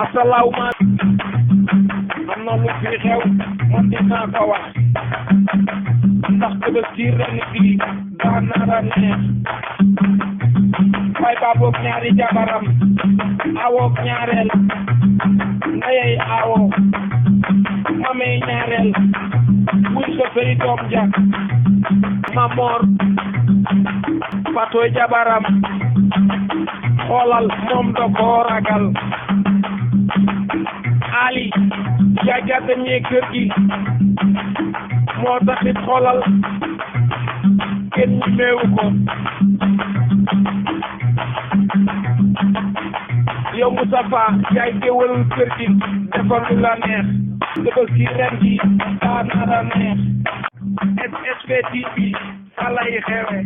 asalawma am na lu fi xew man dinaa ko wax ndax Tabaski ren bi daa nara neex fay baaboog ñaari jabaram awoog ñaareel ndeyey awo mamey ñaareel wuy ko feri doom ja Mamor Fatoy jabaram xoolal moom da koo ragal Ali jaajate ñee kër gi moo taxit xoolal kenn ñi meewu ko yow Moustapha yaay géwël kër gi defal lu la neex Tabaski ren gi daa nara neex SSP TV fa lay xewe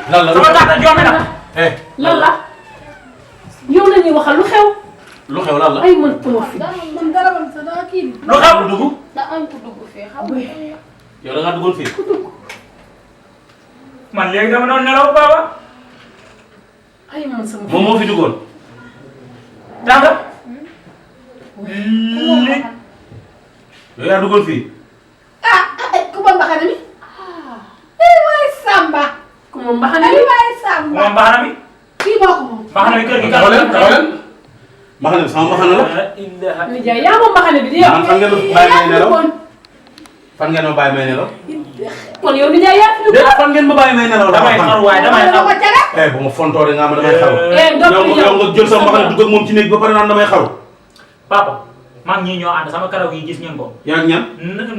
sama tata jommi na lan la yow la ñuy waxal lu xew lu xew lan la ay man tuma fi man dara man sa dara kii lu xew lu dugg da am ku dugg fee xam nga yow da nga duggoon fii man léegi dama doon nelaw baba ay man sama moom moo fi duggoon tanga li yow yaa duggoon fii ku ma mbaxane mi ay waay Samba ku ma mbaxane ay mi waay Samba moom mbaxana mi kii moo ko moom mbaxana mi kër gi taxaw leen mbaxane bi sama mbaxane la nijaay yaa ma mbaxane bi di yow man fan ngeen ma bàyyi may nelaw fan ngeen ma bàyyi may nelaw kon yow nijaay yaa fi déet fan ngeen ma bàyyi may nelaw damay xaru waaye damay xaru ko caga bu ma fontoo de nga ma damay xaru dootul yow nga jël sama mbaxane dugg ak moom ci néeg ba pare naan damay xaru papa man ñii ñoo ànd sama karaw yi gis ngeen ko yaa ngi ñan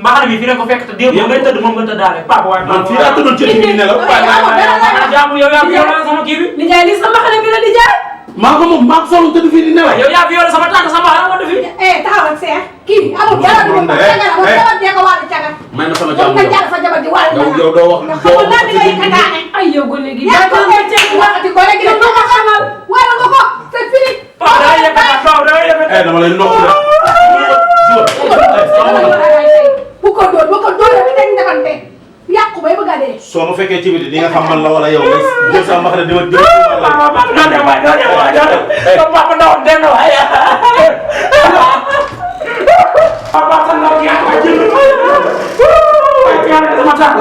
mbaxana mi fi leen ko fekk te démb ngay tëdd moom nga tëddaale papa waaye man fii laa tëddoon ci néeg bi nelaw jaamu yow yaa violé sama kii bi nijaay lii sa mbaxane bi la nijaay maa ko moom maa ko solo tëdd fii di nelaw yow yaa violé sama tànk sama mbaxana wala fi taxawal seex kii bi amul dara du ko caga la ba jabar jee ko wàllu caga may ma sama yow jàmm nga jaar sa jabar di wàllu yow doo wax xamul naa di ngay kataane ay yow gone gi yaa ko ci waxati ko rek dina ko xamal wala nga ko c'est fini papa da ngay yëkkati papa da ngay yëkkati dama lay nokk de bu ko doon bi dañ defante yàqu bay bëgg a dee soo ma fekkee ci biti di nga xam man la wala yow ngay jël sama mbaxane dama jël papa doo dem waay doo dem waay doo dem papa ndaw dem na waay papa sa ndaw yaa ko jël waay sama tànk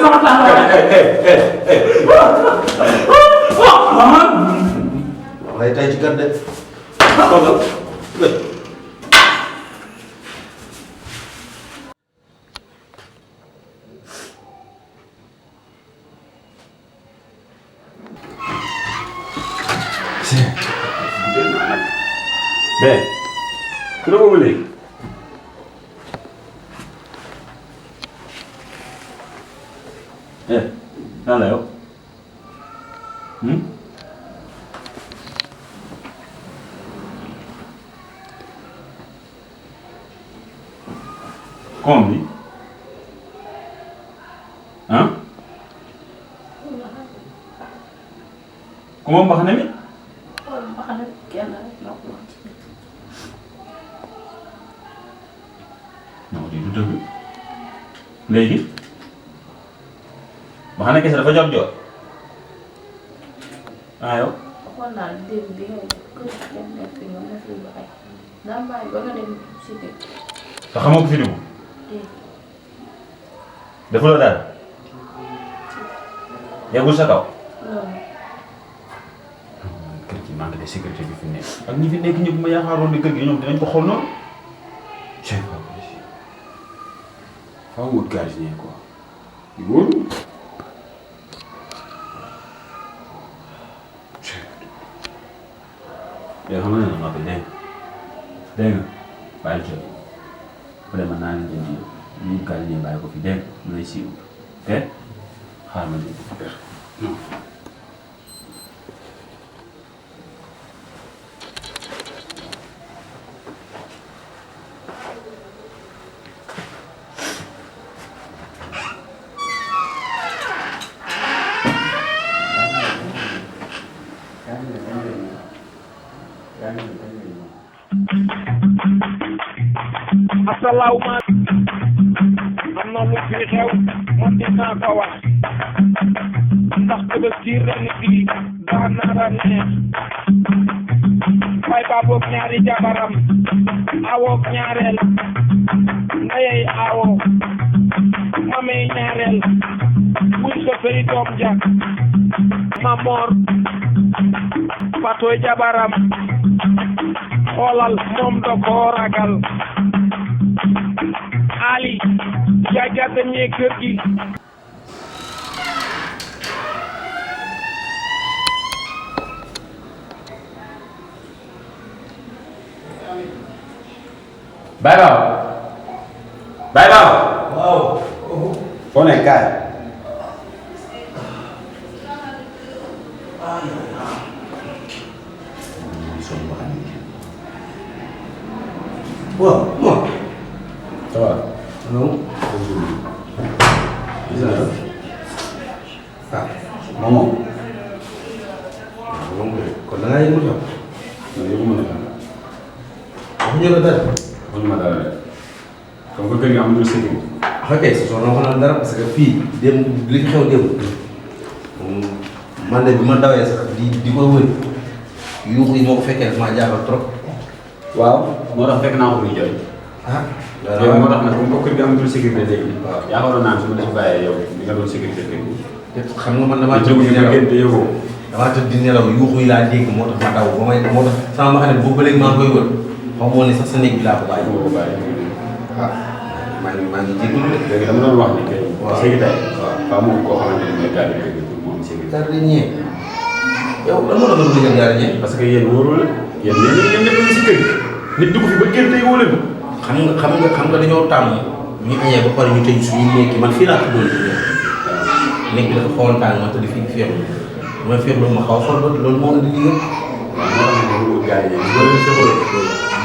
sama tànk lay tay ci gat de Ben, kenapa boleh? Nala yo? Kombi? Hah? Kung mbaxane mi? mbaxana kenn rek moo ko wax ci non lii du dëgg léegi mbaxana kese dafa jot jot ah yow waxoon naa démb bi ngay def kër dem nekk fi ñoom def lu ay daa bàyyi ba nga dem si kër te xamoo ko fi dugg defuloo dara yeggul sa kaw non kër gi manque de sécurité bi fi nekk ak ñi fi nekk ñëpp ma yaakaaroon ne kër gi ñoom dinañ ko xool noonu c'est pas possible faaw wut gardien quoi di wóor yow xam nga ne noppi dégg dégg nga bàyyi jot vraiment naa leen jëndi ñu gardien bàyyi ko fi dégg mu lay siiw te xaaral ma dégg non asalaamaaleykum am na lu fi xew man dinaa ko wax ndax Tabaski ren bi daa nar a neex fay ba boog ñaari jabaram awoog ñaareel ndeyey awo mamey ñaareel wuy ko sey doom ja Mamor Fatoy jabaram xoolal moom da koo ragal Ali jaajate ñee kër gi Baye Baba Baye Baba waaw. foo nekk kaay waaw moom. ça va non. gis nga ah. moom moom moom kay kon da ngaa yëngu jox. man yëgu ma ne la waxuñu la dara. waxuñu ma dara rek comme que kër gi amatul sécurité ok si soxna wax na dara parce que fii démb li fi xew démb man de bi ma dawee sax di ko wër yuuxu yi moo ko fekkee daf maa jaaxal trop. waaw moo tax fekk naa ko muy jooy ah. yow moo tax nag comme que kër gi amatul sécurité léegi waaw yaakaaroon naa ne su ma def bàyyee yow di nga doon sécurité kër gi xam nga man damaa di tëdd jóg di ñu nelaw génn te yëgoo damaa tëdd di nelaw yuuxu yi laa dégg moo tax ma daw ba may moo tax sama ma xam ne boobu ba léegi maa ngi koy wër xaw ma woon ne sax sa néeg bi laa ko bàyyi. moo ko bàyyi ah maa ngi jégalu de. léegi dama doon wax ni kay waaw sécurité waaw faa moom koo xamante ni mooy gardien kër gi pour mu am sécurité gardien yow lan moo tax nga bëgg a gardien. parce que yéen wóorul la yéen ñëpp a ngi si kër gi nit dugg fi ba génn tey wóole bi xam nga dañoo tàmm ñu añee ba pare ñu tëj suñu néeg man fii laa tuddoon néeg bi dafa xawoon tàng ma tëdd fii féexlu ma féexlu ma xaw a xool loolu moo indi lii yëpp. waaw moo tax ma wóor gardien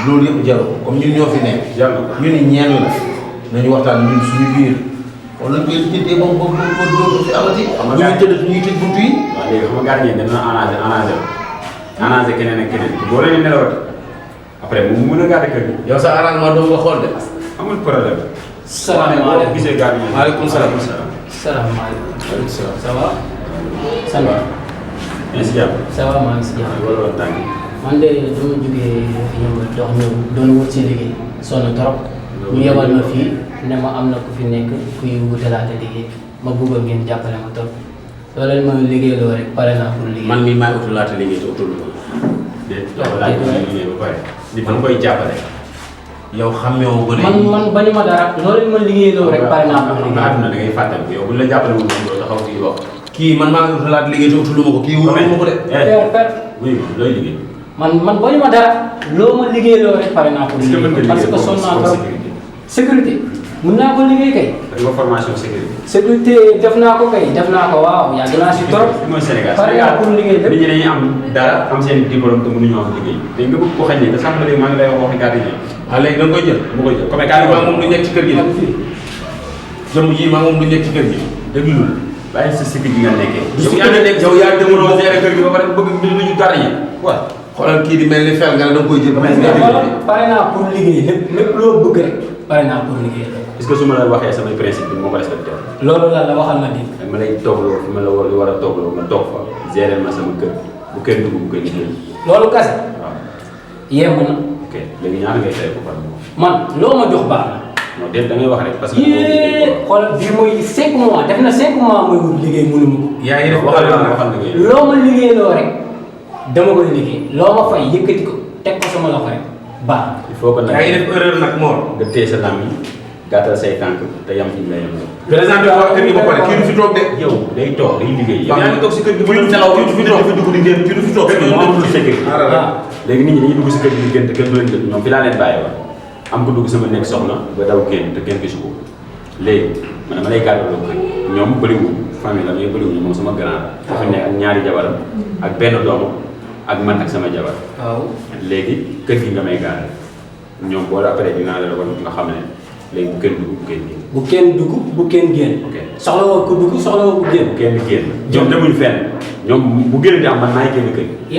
loolu yëpp jaru ko comme ñun ñoo fi nekk. jàll ñu ni ñeen la nañu waxtaan ñun suñu biir wala ñu koy lijjantee ba dootu fi amati. xam nga bu ñuy tëdd ñuy tëj buntu yi. waaw léegi xam nga gardien dana arrangé keneen ak keneen boo leen nelawati après mu mën a garder kër gi yow sa arrangement doo nga xool de. amul problème. salaamaaleykum gisee gardien. maaleykum salaam. salaamaaleykum. maaleykum salaam. ça va. ça va. yaa ngi si jàmm. ça va maa ngi si jàmm. wala wala tànk. man de dama jógee yëngal dox ñëw doon wut si liggéey sonn trop ñu yebal ma fii ne ma am na ku fi nekk kuy wutalaate liggéey ma bëgg ngeen jàppale ma trop loolu leen ma liggéeyloo rek pare naa pour liggéey. man mii maay utalaate liggéey te utalu ma. déet dafa laaj ko liggéey ba pare. nit da nga koy jàppale. yow xamewoo ko de. man bañu ma dara loolu leen ma liggéeyloo rek pare naa pour xam nga liggéey. àdduna da ngay fàttaliku yow buñ la jàppale woon doo taxaw fii wax. kii man maa ngi utalaate liggéey te utalu ma ko kii wóorul ma ko de. per oui looy liggéey. man bañu ma dara loo ma liggéeyloo rek pare naa pour liggéey parce que sonn naa trop sécurité mun naa ko liggéey kay. def nga formation sécurité. sécurité def naa ko kay def naa ko waaw yàgg naa si trop. mooy Sénégal pare naa pour liggéey nit ñi dañuy am dara am seen diplôme te mënuñoo am liggéey léegi nga bëgg ko xañ ne te sax ba léegi maa ngi lay wax waxi gardien. waaw léegi da nga koy jël. mu koy jël comme maa moom du nekk ci kër gi de. jëmm ji maa moom du nekk ci kër gi. déglul bàyyi sa sécurité gi nga nekkee. yow yaa nekk yow yaa demoon gérer kër gi ba pare bëgg mbir mi ñu gardien. waaw xoolal kii di mel ni fel nga ne da nga koy jël mais pare naa pour liggéey lépp loo bëgg rek pare naa pour liggéey la. est-ce que su ma la waxee samay principe bi moo ko respecté woon. loolu la waxal ma dégg. ma lay toogloo fi ma la war a toogloo nga toog fa gérer ma sama kër bu kenn dugg bu kenn génn. loolu kase. waaw. yemb na. ok léegi ñaata ngay fay ko par mois. man loo ma jox baax na. non déet da ngay wax rek parce que. xoolal bii mooy 5 mois def na 5 mois mooy wut liggéey mënu ma ko. yaa ngi def waxal liggéey. loo ma liggéey loo rek dama koy liggéey loo ma fay yëkkati ko teg ko sama loxo rek baax na. il faut que nag yaa ngi def erreur nag Mor. nga téye sa làmmiñ gàttal say tànk te yam fi ñu lay yem. présenté waa kër gi ba pare kii du fi toog de. yow day toog day liggéey. yow yaa ngi toog si kër gi bu ñu nelaw kii du fi toog dafa dugg di génn kii du fi toog. moo amul sa kër gi. waaw léegi nit ñi dañuy dugg si kër gi di génn te kenn du leen gën ñoom fi laa leen bàyyi woon am ko dugg sama nekk soxna ba daw génn te kenn gisu ko léegi man dama lay gàttaloo kër ñoom bëriwul famille la mais bëriwul moom sama grand dafa nekk ak ñaari jabaram ak benn doomu ak man ak sama jabar. waaw léegi kër gi nga may gaare ñoom boo après dinaa la woon nga xam ne léegi bu kenn dugg bu kenn génn. bu kenn dugg bu kenn génn. ok soxla woo ko dugg soxla woo ko génn. bu kenn génn ñoom demuñu fenn ñoom bu génn di am man maay génn kër gi.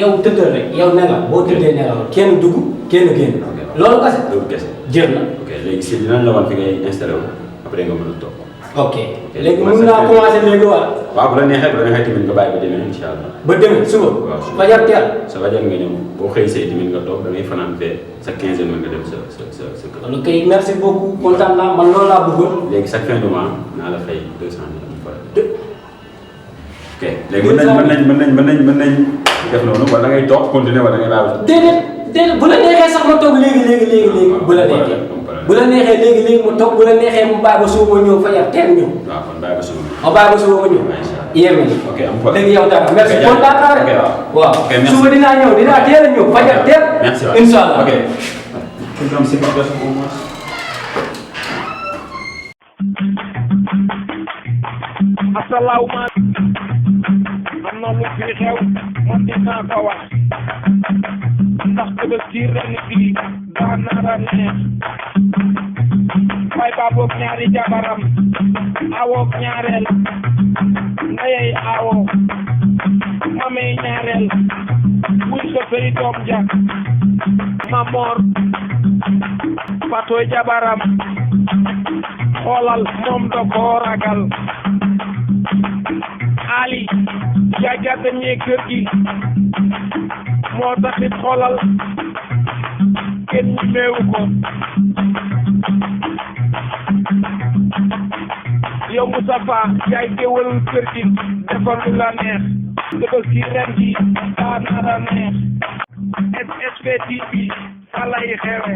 yow tëddal rek yow nelaw boo tëddee nelaw kenn dugg kenn génn. loolu kese. loolu kese jër na. ok léegi si dinañ la wan fi ngay installé wu après nga mën a toog. ok léegi mën naa commencé léegi wala. waaw bu la neexee tamit nga bàyyi ba demee incha allah. ba demee suba. waaw suba fajar teel. sa fajar nga ñëw boo xëy see tamit nga toog da ngay fanaan fee sa 15 heures nga dem sa kër. loolu kay merci beaucoup kontaan naa man loolu laa bëggoon. léegi chaque fin de mois naa la fay 200 000 ok léegi mën nañ def noonu wala ngay toog continuer wala ngay bàyyi. déedéet bu la neexee sax ma toog léegi bu la neexee. bu la neexee léegi ma toog bu la neexee mu bàyyi ba suba ma ñëw fajar teel ñëw. waaw kon bàyyi ba suba. ma bàyyi ba suba ma ñëw. yéeme na. ok am problème léegi yow dara merci kontaan naa rek. waaw ok merci suba dinaa ñëw dinaa teel a ñëw fajar teel. merci waay incha allah ok. comme si au moins. asalaamaaleykum am na lu fi xew man dinaa ko wax ndax Tabaski ren bii daa nar a neex bay baaboog ñaari jabaram awoog ñaareel ndeyay awo mamey ñaareel wuy ko sey doom ja Mamor Fatoy jabaram xoolal moom da koo ragal Ali jaaja dañee kër gi moo taxit xoolal kenn ñu meewu ko yow Moustapha yaay géwël kër gi defal lu la neex Tabaski ren gi daa nar a neex SBT bi fa lay xewe